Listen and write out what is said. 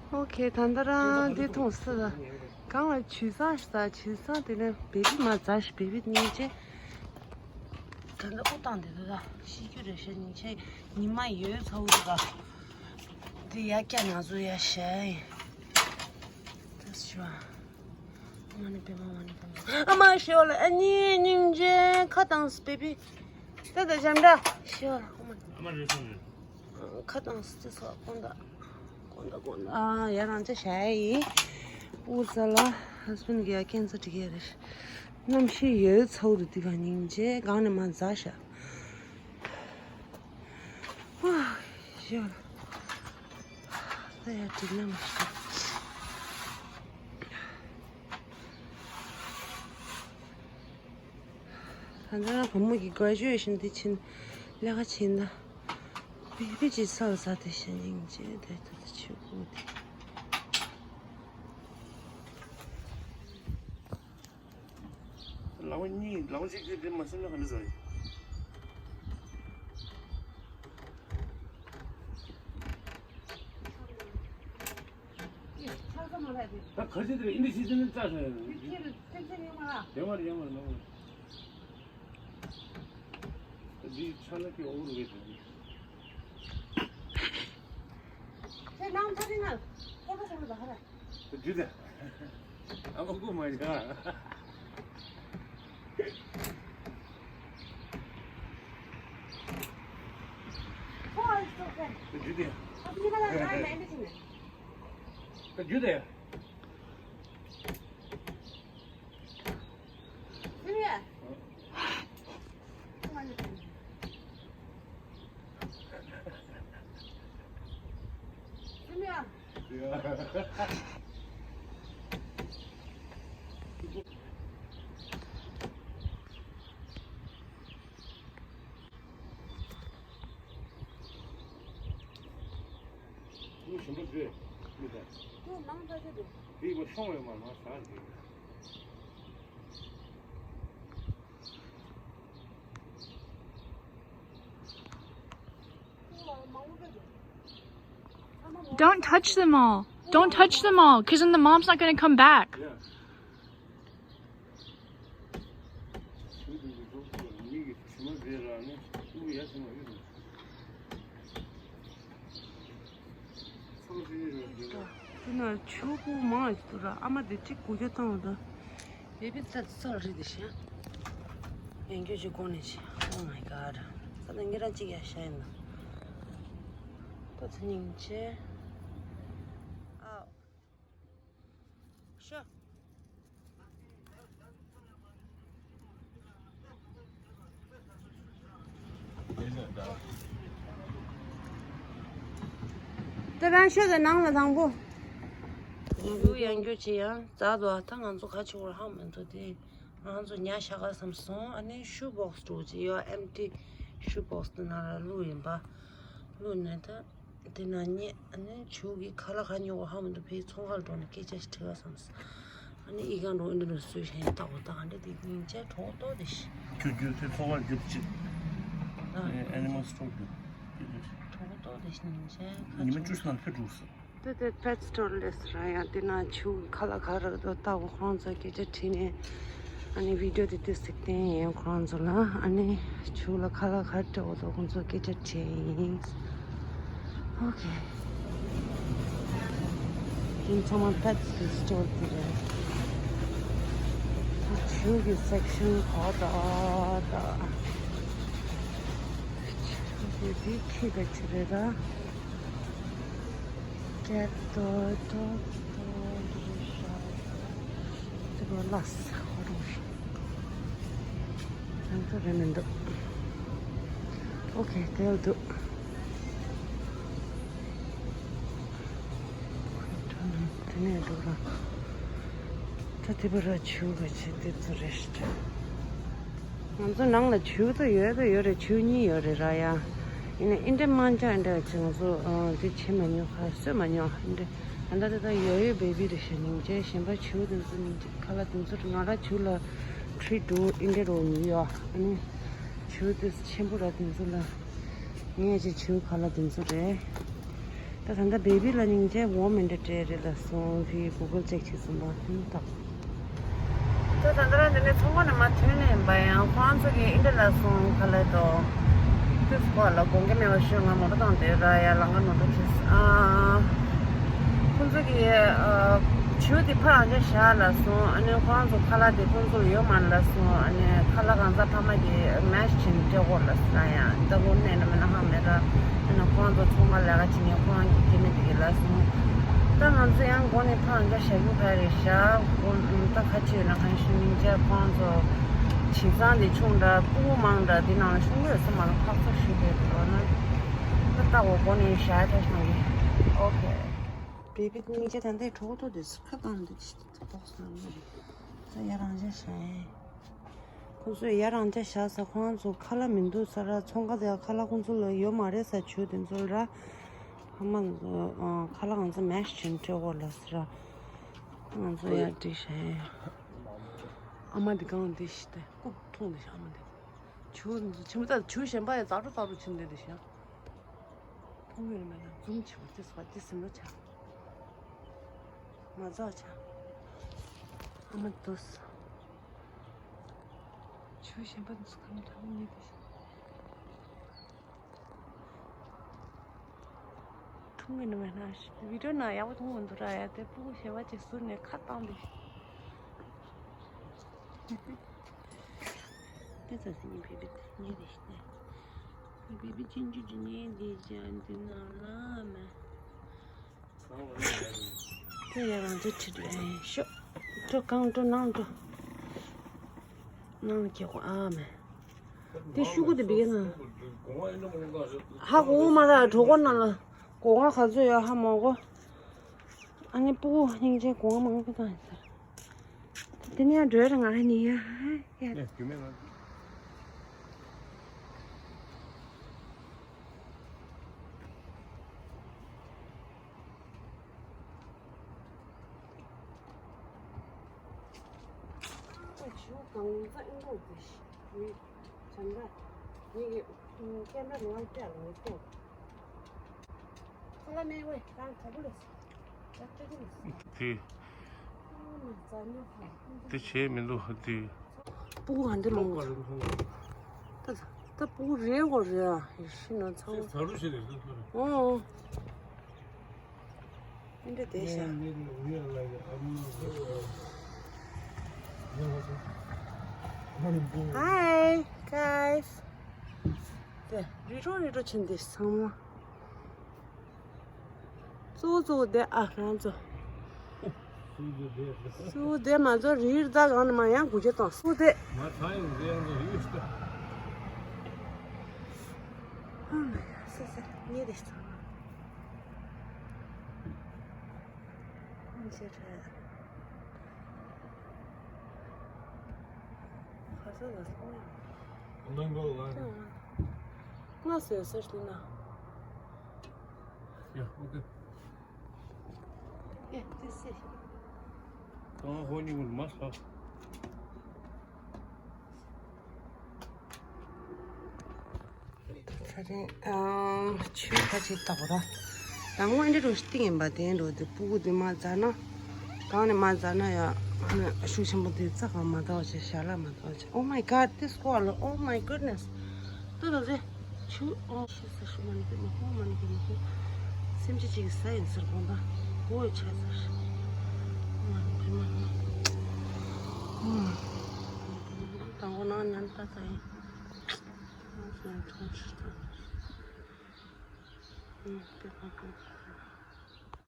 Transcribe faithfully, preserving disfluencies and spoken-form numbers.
ཨོ་ཁེ། ད་ལྟ་རང་འདི་མཐོང་སྲིད་ལ། གང་ལ་ཆུ་སྲང་ཞིག་ད་ཆུ་སྲང་དེ་ནས་བེ་བི་མ་ཛ་ཞིག་བེ་བི་སྙིང་རྗེ། ད་ལྟ་ཨུ་བཏང་དེ་ད་ད་ཤི་རྒྱུ་རེད་ཤག་སྙིང་རྗེ། ཉི་མ་ཡོལ་ཚ་བོ་འདུག་ག་དེ་ཡ་ཀྱ་ང་ཚོ་ཡ་ཤ་ཡིན། ད་ཤི་བ། མ་ཎི་པདྨེ། མ་ཎི་པདྨེ། ཨ་མ་ཤི་བ་ལ། ཨ་ནི་སྙིང་རྗེ་ཁ་བཏང་སི་བེ་བི། ད་ད་ཞབས་འདྲ་ཤི་བ་ལ། ཨ་མ། ཨ་མ་རེད་སོང་ནས། ཁ་བཏང་སི་སོགས་ཀོན་ད། ཀོན་ད་ཀོན་ད། ཨ་ཡ་རང་ཅག་ཤ་ཡིན། ཨུ་ཙ་ལ། ཧ་སི་བེན་གི་ཡ་ཀེན་སར་འགྲིག་གི་ཡ་རེད། གནམ་གཤིས་ཡོད་ཚ་བོ་རུ་དེ་ག་སྙིང་རྗེ། གང་ནས་མ་ཛ་ཤ། ཨ་ཡ། ད་ཡ་དྲི་ན་མ་ཤི། ད་ལྟ་བུ་མོ་གི་གྷ་རེ་ཇུ་ཨེ་ཤན་དེ་ཕྱིན། ལས་ཀ་ཕྱིན་ད། བེ་བི་ཅིག་ཚར་ཚར་དེ་ཤ་སྙིང་རྗེ་དེ་ད་ད་ཆུ་བོ་དེ། ལག་པ་གཉིས། ལག་པ་གཅིག་གིས་དེ་མ་ཟིན་ན་ག་འདྲ་བཟོ་ཡི། ད་ག་ཚོད་དེ་ཨིན་ཇི་ཤེས་ནི་བཙལ་ས་ཡོད། ཡོད་མ་རེད། ཡོད་མ་རེད། ནང་མ་རེད། འདི་ཆ་ན་ཀི་ཨོ་རུ་རེད། ཁྱེད་ནང་ཐ་རིང་ང་ཁོ་ཁོ་ཁོ་ལ་ཧ་ར། ད་འདི་ད། ཨ་མ་ཀུ་མ་ཡ། ཁོ་ཨ་ཙོ་ཁེ། ད་འདི་ད། ཨ་ཙི་ཁ་ལ་ང་ཡ་མེད་འདི་ཆི་ནས། ད་འདི་ད་ཡ། ཁོ་ཞིམ་པོ་བཟོས་མི་དང་། ཁོ་ནང་ལྟ་ཆ་འདུག་དེ་ཡི་བ་ཤོང་བའི་མ་ནང་ཟ་རེད། Don't touch them all. Don't touch them all, because then the mom's not going to come back. དེ་ན་ཆུ་བོ་མང་ཞིག་འདུག་ར། ཨ་མ་དེ་གཅིག་སྒུག་རྒྱུ་བཏང་བ་དང་། བེ་བི་ཚ་ཚ་རེད་དེ་ཤ། ཡང་སྐྱོ་ཅིག་གོ་ནས་ཤ། Oh my god. ས་ད་ངེད་རང་གཅིག་ཡ་ཤ་ཡིན་ན། ད་ཚ་སྙིང་རྗེ། ཨའོ། ཤ། དེ་རང་ཤོད་དེ་ནང་ལ་དང་པོ། ཤུ་ཡང་རྒྱུ་ཆེ་ཡང་རྩ་དོ། ད་ང་ཚོ་ཁ་ཆེ་བོར་ཧ་མི་འདུག་དེ། ང་ཚོ་ཉ་ཤ་ག་བསམ་སོང་། ཨ་ནི་ཤུ་བོག་སི་འགྲོ་ཅི་ཡོད། ཨེམ་ཊི་ཤུ་བོག་སི་དེ་ནང་ལ་བླུགས་ཡིན་པ། བླུགས་ནས་ད། དེ་ན་ཉེ་ཨ་ནི་ཆུ་གི་ཁ་ལག་ག་ཉོ་གོ་ཧ་མི་འདུག་ཕའི་ཚོང་ཁར་འགྲོ་ནས་སྐད་ཆ་ཞིག་དྲི་བ་བསམས། ཨ་ནི་ཨི་གང་འགྲོ་ཨིན་འདྲ་འགྲོ་སུས་ཤེས་ཏག་ཏག་འདྲ་དེ་སྙིང་རྗེ་གྲོགས་ཏོ་དེ་ཤི། ཁྱོད་རྒྱུ་ཕའི་ཚོང་ཁར་རྒྱུ་ཅིག་ཨ་ཨེ་ནི་མལ་སི་ཊོར་རྒྱུ་གྲོགས་ཏོ་དེ་སྙིང་རྗེ་ཁ་ཉི་མ་ཆུ་བཅུ་ནང་ཕེབས་འགྲོ་སོང་། དེ་དེ་ཕེཊ་སི་ཊོར་སླེབས་ར་ཡང་དེ་ན་ཆུ་ཁ་ལག་ག་རག་དོ་ལྟ་བུ་ཁོང་ཚོ་སྐད་ཆ་དྲིས་ནས། ཨ་ནི་བི་ཌི་ཡོ་དེ་དེ་ཟིག་བསྟན་ཡིན་ཁོ་རང་ཚོ་ལ། ཨ་ནི་ཆུ་ལ་ཁ་ལག་ག་སྤྲད་འོ་དོ་ཁོང་ཚོ་སྐད་ཆ་དྲིས་ཡིན། ཨོ་ཁེ། དེ་ཚང་མ་ཕེཊ་སི་ཊོར་དེ་རེད། ཆུ་གི་སེག་ཤན་གོ་ད་ད། ཆུ་གི་དེ་ཁྱི་ག་ཆི་རེད་ད། ཀེ་ཏོ་ཏོ་ཏོ་རི་ཤ། དེ་གོ་ལ་ས་ཧོ་རུ་ཤ། ང་ཚོ་རེ་མི་འདུག་ཨོ་ཁེ། དེ་འདུག་དེ་ནས་འདུག་ར། ད་དེ་བར་ཆུ་ག་ཆེ་དེ་ཚོ་རེད་ཤག་ང་ཚོ་ནང་ལ་ཆུ་ད་ཡོད་ད་ཡོད་རེད། ཆུ་གཉིས་ཡོད་རེད་ར་ཡ། ཡིན་ན་ཨིན་དྲ་མང་ཅག་ཨིན་དྲ་ཅིག་ང་ཚོ་ཨ་དེ་བྱེད་མ་མྱོང་། ཁ་གསོད་མ་མྱོང་ཨིན་དྲ། ཨ་ད་དེ་ད་ཡོད་ཡོད་བེ་བི་རེད་ཤག་སྙིང་རྗེ། གཞན་པ་ཆུ་དེ་ཚོ་སྙིང་རྗེ་ཁ་ལག་དེ་ཚོ་རེད། ང་ར་ཆུ་ལ་ཁྲིད་འགྲོ་ཨིན་དྲ་རོ་ཡོད་ཡ། ཨ་ནི་ཆུ་དེ་ཆེན་པོ་ར་དེ་ཚོ་ལ་ངས་ཅིག་ཆུ་ཁ་ལག་དེ་ཚོ་རེད། ད་ད་ལྟ་བེ་བི་ལ་སྙིང་རྗེ་ཝོམ་མི་འདྲ་སྤྲད་རེད་ལབ་སོང་། དེ་གུ་གལ་ཅེག་བྱས་སོང་པ། ཧུམ། ད་ད་ལྟ་རང་དེ་ནས་ཚོང་ཁང་ནས་མར་ཐོན་ནས་ཡིན་པ། ཡང་ཁོང་ཚོ་གིས་ཨིན་ཌི་ལ་སོང་ཁ་ལག་དོ། ཁྱོད་ཚོ་ལ་དགོངས་འགལ་མེད་པ་ཞུ། ང་མོ་ཊ་བཏང་སྡོད་ར། ཡར་ལམ་ཁ་ནོར་འཁྲུལ་བྱས། ཨ། ཁོང་ཚོ་གིས་ཨ། བྱིའུ་དེ་ཕར་རང་འཇགས་བཞག་ལབ་སོང་། ཨ་ནི་ཁོང་ཚོ་ཁ་ལག་དེ་ཁོང་ཚོ་ལ་ཡོད་མ་རེད་ལབ་སོང་། ཨ་ནི་ཁ་ལག་གང་ཚ་ཕ་མ་གིས་མེ་ཤི་བྱས་ནས་སྤྲད་དགོས་ལབ་སོང་། ཡང་ད་དགོངས་གནས་ན་མེད་ན་ཧ་མེད་ར། ཨ་ནི་ཁོང་ཚོ་ཚོང་པ་ལས་ཀ་བྱེད་མཁན་ཁོང་གི་སྐྱེ་དམན་དེ་གིས་ལབ་སོང་། ད་ང་ཚོ་ཡང་སྒོ་ནས་ཕར་འཇགས་བཞག་རྒྱུ་ག་རེ་བཞག་གོ། ད་ཁ་ཆེ་ཡོད་ན་གང་ཤེས་མིན་བྱས། ཁོང་ཚོ་བྱིས་ཙང་དེ་ཆུང་འདྲ། སྤུ་གུ་མང་འདྲ། དེ་ནང་ལ་ཤོང་གི་ཡོད་ས་མ་རེད། ཁག་ཚ་ཞིག་རེད་འདུག་ན། ད་ལྟ་འོ་སྒོ་ནས་བཞག་ཐལ་སོང་གི། ཨོ་ཁེ། བེ་བི་སྙིང་རྗེ། ད་ལྟའི་གྲོགས་ཏོ་དེ་ཁ་བཏང་འདུག་ཅི་ཏོག་སོང་ནི་རེད། ད་ཡར་རང་འཇགས་བཞག་ཡིན། ཁོང་ཚོས་ཡར་རང་འཇགས་བཞག་ས། ཁོང་ཚོ་ཁ་ལག་མི་འདུག་ས་ར། ཚོང་ཁང་དེ་ཁ་ལག་ཁོང་ཚོ་ལ་ཡོད་མ་རེད་ས། བྱིའུ་དེ་ཚོ་ལ་ར། ཨ་མ་ཚོ་ཨ། ཁ་ལག་ང་ཚོ་མེ་ཤི་བྱས་ནས་སྤྲད་དགོས་ལབ་ས་ར། ང་ཚོ་ཡར་འགྲིག་བཞག་ཡིན། ཨ་མ་འདི་གང་འདི་ཤི་སྟེ་རྐུབ་འཐུང་འདི་ཤི། ཨ་མ་འདི་བྱིའུ་འདི་ཚོ་ཆེན་པོ། ད་བྱིའུ་གཞན་པ་ཡང་ཛ་དྲག་ཛ་དྲག་ཕྱིན་འདི་འདི་ཤི། ཕུང་ཡོད་མེད་ན་འཛུམ་ཆེ་བ་ཅི་སོ་ཅི་སེམས་ལོ་ཆ། མ་ཛ་ཆ། ཨ་མ་དུས། ཆུ་གཞན་པ་འདི་ཚོ་གང་འདྲ་མི་ཉེ་དུ་ཞིག་ཐུང་གི་ནི་མེད་ན། བི་ཌིའོ་ནང་ཡག་པོ་མཐོང་མི་འདུག་ར། ཡ་དེ་སྤུ་གུ་གཞན་པ་ཅིག་ཟུར་ནས་ཁ་བཏང་དེ། དེ་ཚོ་སི་ཉིན་བི་བི་དེ་ཉེ་རེད་ཤི་ནས། བི་བི་ཅིན་ཅུ་ཅི་ཉེ་དེ་ཅན་དེ་ན་ལ་མེ། དེ་ཡ་རང་ཚོ་ཁྲིད་རེད་ཤོག་འགྲོ་གང་འགྲོ་ནང་འགྲོ། ནང་ལ་ཁྱེད་ཁོ་ཨ་མེ། དེ་ཤུ་གུ་དེ་བི་ག་ན། ཧ་གོ་མ་ར་གྲོད་ཁོག་ནང་ལ། སྒོ་ང་ག་ཚོད་ཡོད་ཧ་མ་གོ། ཨ་ནི་སྤུ་གུ་སྙིང་རྗེ་སྒོ་ང་མང་པོ་བཏང་ཡིན་ས་རེད། དེ་ནས་ཡང་འགྲོ་ར་ང་ར་ནི་ཡ་ཡ། ཡ་རྒྱུ་མེད་ན། དེ། དེ་བྱས་མི་འདུག་དེ། སྤུ་གུ་ག་འདི་ལོང་། ད་ད་སྤུ་གུ་རེད་གོ་རེད་ཨ། ཡེ་ཤི་ན་ཚང་མ། ཨོ། འདི་འདྲ་བསྡད་ཤག Hi guys. དེ་རི་རོ་རི་རོ་ཕྱིན་ཏེ་ཚང་མ། གཙོ་བོ་གཙོ་བོ་བསྡད་ཨ་ང་ཚོ། སུ་བསྡད་མ་ཚོ་རིར་ད་གང་ནས་མ་ཡང་དགུ་ཆ་དང་སུ་བསྡད། ང་ཚང་ཡོང་དེ་ཡང་ཚོ་ཡོད་ཤི་ད། ཨ་མ་ཡ་སེ་སེ་ཉེ་རེ་ཚང་མ། ཁོང་ཆེ་ཁྲ། ཁ་ས་ལ་སོང་ཡ། ལོན་གོ་ལ། ང་སེ་སེ་ལི་ན། Yeah, okay. Yeah, this is. ད་ཧོ་ནི་མུར་མ་ས། ད་རེད། ཨ། ཆུ་ཁ་ཅིག་བཏགས་ར། དང་པོ་འདི་རུ་སྟེང་ཡིན་པ་དེ་འགྲོ་དེ་སྤུ་གུ་དེ་མ་ཟ་ན། གང་ནས་མ་ཟ་ན་ཡ། ཤུགས་ཆེན་པོ་དེ་རྩ་གང་མ་བཏགས་བྱས། ཞལ་ལག་མ་བཏགས་བྱས། Oh my God, this swallow. Oh my goodness. ད་ད་དེ་ཆུ། ཨོ་ཤི་ས་ཤི་མ་ནི་དེ་མ་ཧོ་མ་ནི་དེ་མ་ཧོ། སེམས་ཅན་གཅིག་གི་ས་ཡིན་ཟེར་གོང་ད་གོ་ཡོད་ཆ་ཟེར། མ་ནི་དེ་མ་ཧོ། དང་པོ་ནང་ཉན་ད་ད་ཡིན། ཨོ་ཤི་ཡང་ཐོང་ཆུ་ད། ཨུ་དེ་མ་ཧོ།